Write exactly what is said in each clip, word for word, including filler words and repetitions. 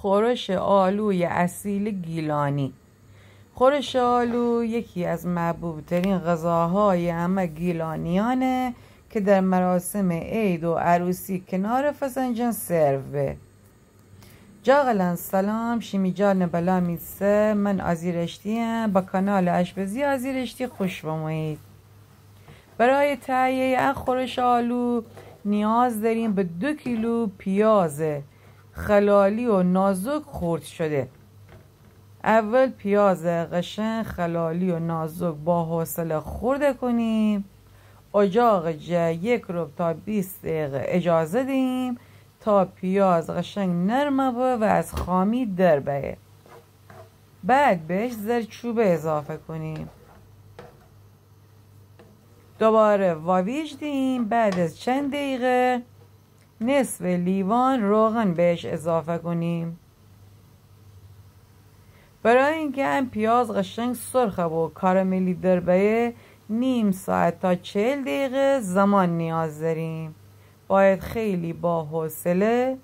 خورش آلوی اصیل گیلانی. خورش آلو یکی از محبوب‌ترین غذاهای همه گیلانیانه که در مراسم عید و عروسی کنار فسنجان سرو به. جغلان سلام، شیمی جان بلا می سر، من آزی رشتی‌ام، با کانال آشپزی آزی رشتی خوش بمویید. برای تهیهٔ ا خورش آلو نیاز داریم به دو کیلو پیاز خلالی و نازک خرد شده. اول پیاز قشنگ خلالی و نازک با حوصله خرد کنیم. اجاق جا یک ربع تا بیست دقیقه اجازه دهیم تا پیاز قشنگ نرم به و از خامی در بیه. بعد بهش زردچوبه اضافه کنیم. دوباره واویج دهیم. بعد از چند دقیقه نصف لیوان روغن بهش اضافه کنیم. برای اینکه ان پیاز قشنگ سرخ به و کاراملی در بیه، نیم ساعت تا چهل دقیقه زمان نیاز داریم. باید خیلی با حوصله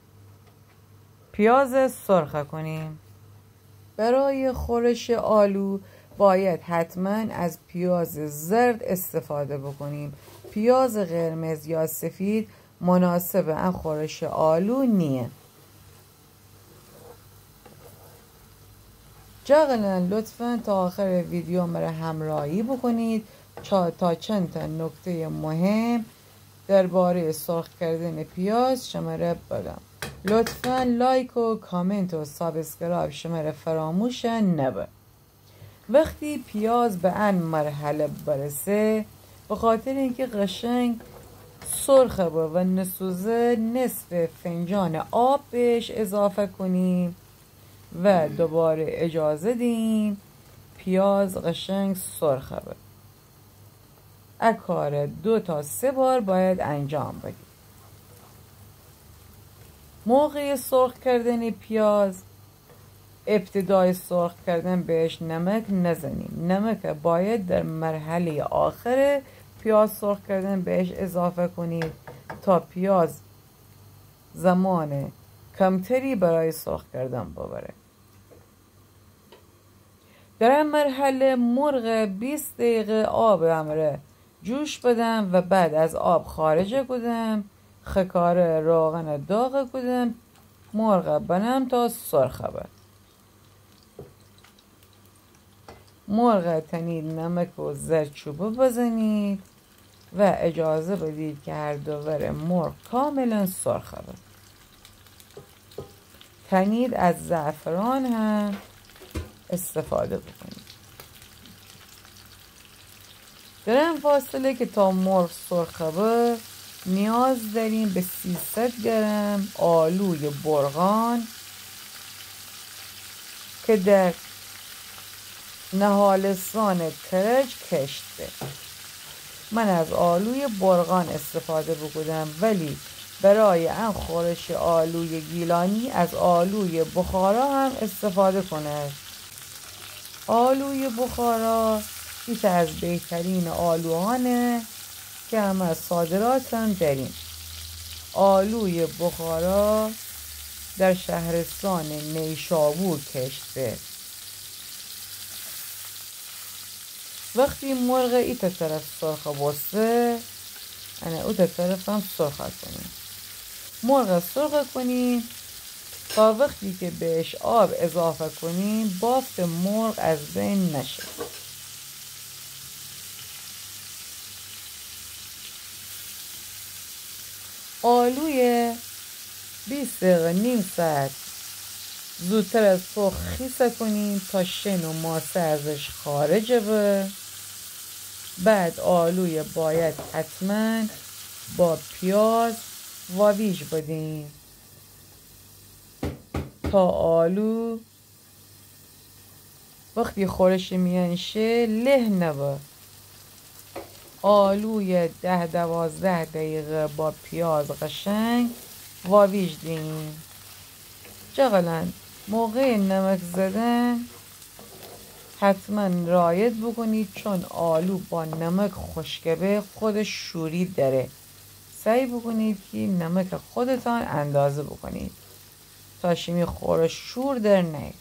پیاز سرخ کنیم. برای خورش آلو باید حتماً از پیاز زرد استفاده بکنیم. پیاز قرمز یا سفید مناسب ان خورش آلو نیه. جغلان لطفاً تا آخر ویدیو مره همراهی بکنید چا-، تا چند تا نکتهٔ مهم دربارهٔ سرخ کردن پیاز شمره بگم. لطفاً لایک و کامنت و سابسکرایب شمره فراموش نبه. وقتی پیاز به ان مرحله برسه، به خاطر اینکه قشنگ سرخ به و نسوزه، نصف فنجان آب بهش اضافه کنیم و دوباره اجازه دیم پیاز قشنگ سرخ به. ا کار دو تا سه بار باید انجام بدیم. موقع سرخ کردن پیاز، ابتدای سرخ کردن بهش نمک نزنیم. نمک باید در مرحلهٔ آخر پیاز سرخ کردن بهش اضافه کنید تا پیاز زمان کمتری برای سرخ کردن ببره. در ا مرحله مرغ بیست دقیقه آب امره جوش بدم و بعد از آب خارج کودم، خکاره روغن داغ کودم، مرغ بنم تا سرخ به. مرغ تنید نمک و زردچوبه بزنید و اجازه بدید که هر دو ور مرغ کاملاً سرخ به. تنید از زعفران هم استفاده بکنید. در ان فاصله که تا مرغ سرخ به، نیاز داریم به سیصد گرم آلوی برغان که در نهالستان کرج کشت به. من از آلوی برغان استفاده بوکودم، ولی برای ان خورش آلوی گیلانی از آلوی بخارا هم استفاده کنید. آلوی بخارا یکی از بهترین آلوهانه که همه صادراتم داریم. آلوی بخارا در شهرستان نیشابور کشت به. وقتی مرغ ایتا طرف سرخ بوسته، انه اوتا طرفم سرخ کنیم. مرغ سرخ کنیم تا وقتی که بهش آب اضافه کنیم، بافت مرغ از بین نشه. آلوی بیست دقیقه، نیم ساعت زودتر از پخت خیس کنیم تا شن و ماسه ازش خارج به. بعد آلوی باید حتماً با پیاز واویج بدیم تا آلو وقتی خورش میان شه، له نبه. آلوی ده دوازده دقیقه با پیاز قشنگ واویج دهیم. جغلان، موقع نمک زدن حتماً رعایت بکنید، چون آلو با نمک خشک به خودش شوری داره. سعی بکنید که نمک خودتان اندازه بکنید. تا شیمی خورش شور در نیه.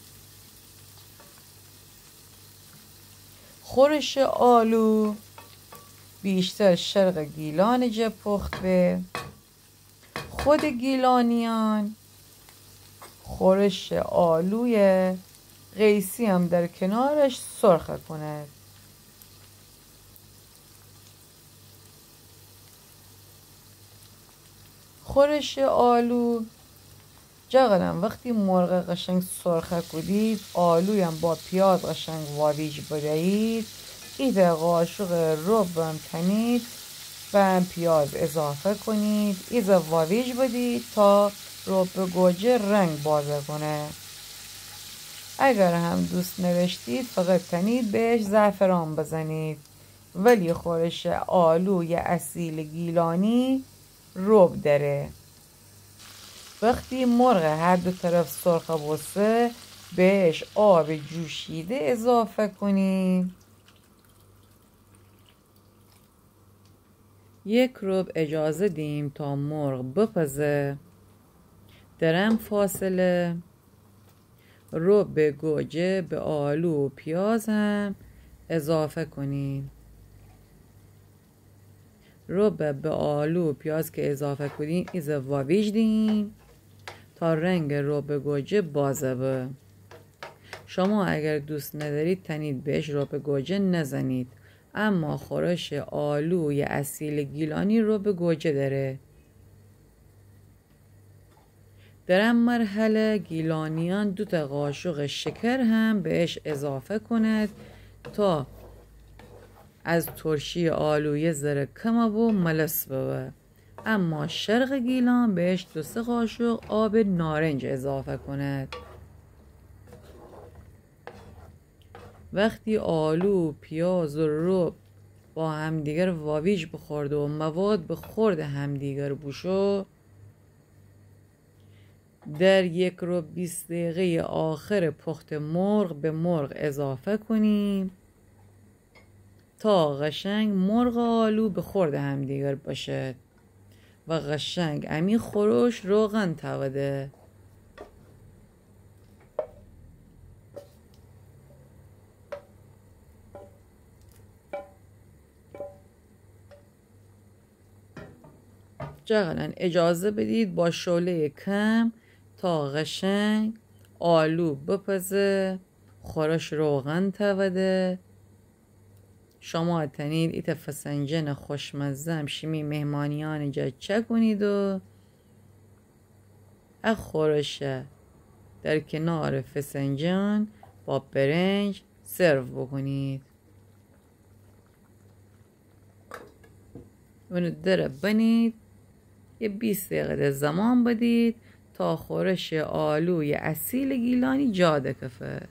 خورش آلو بیشتر شرق گیلان جا پخت به. خود گیلانیان خورش آلوی قیسی هم در کنارش سرخه کند. خورش آلو جغلان وقتی مرغ قشنگ سرخه کودید، آلویم با پیاز قشنگ واویج بدهید، ایده قاشق ربم تنید به هم پیاز اضافه کنید، ایزه واویج بدید تا رب گوجه رنگ بازه کنه. اگر هم دوست نداشتید، فقط تنید بهش زعفران بزنید، ولی خورش آلوی اصیل گیلانی رب داره. وقتی مرغ هر دو طرف سرخه بوسه، بهش آب جوشیده اضافه کنیم. یک رب اجازه دیم تا مرغ بپزه. در ان فاصله رب گوجه به آلو و پیاز هم اضافه کنیم. رب به آلو و پیاز که اضافه کودیم، ایزه واویج دهیم تا رنگ رب گوجه بازه به. شما اگر دوست ندارید، تنید بهش رب گوجه نزنید، اما خورش آلوی اصیل گیلانی رب گوجه داره. در ان مرحله گیلانیان دو تا قاشق شکر هم بهش اضافه کند تا از ترشی آلو یه ذره کم بو ملس ببه. اما شرق گیلان بهش دو سه قاشق آب نارنج اضافه کند. وقتی آلو و پیاز و رب با همدیگر واویج بخورده و مواد به خورد همدیگر بوشو، در یک ربع بیست دقیقهٔ آخر پخت مرغ به مرغ اضافه کنیم تا قشنگ مرغ و آلو به خورد همدیگر بشد و قشنگ امی خورش روغن توده. جغلان اجازه بدید با شعلهٔ کم تا قشنگ آلو بپزه، خورش روغن توده. شما تنید ایتا فسنجن خوشمزه هم شیمی مهمانیان جا چکونید و ا خورشه در کنار فسنجان با برنج سرو بکنید. اونو دره بنید، یه بیست دقیقه ده زمان بدید تا خورش آلوی اصیل گیلانی جا دکفه.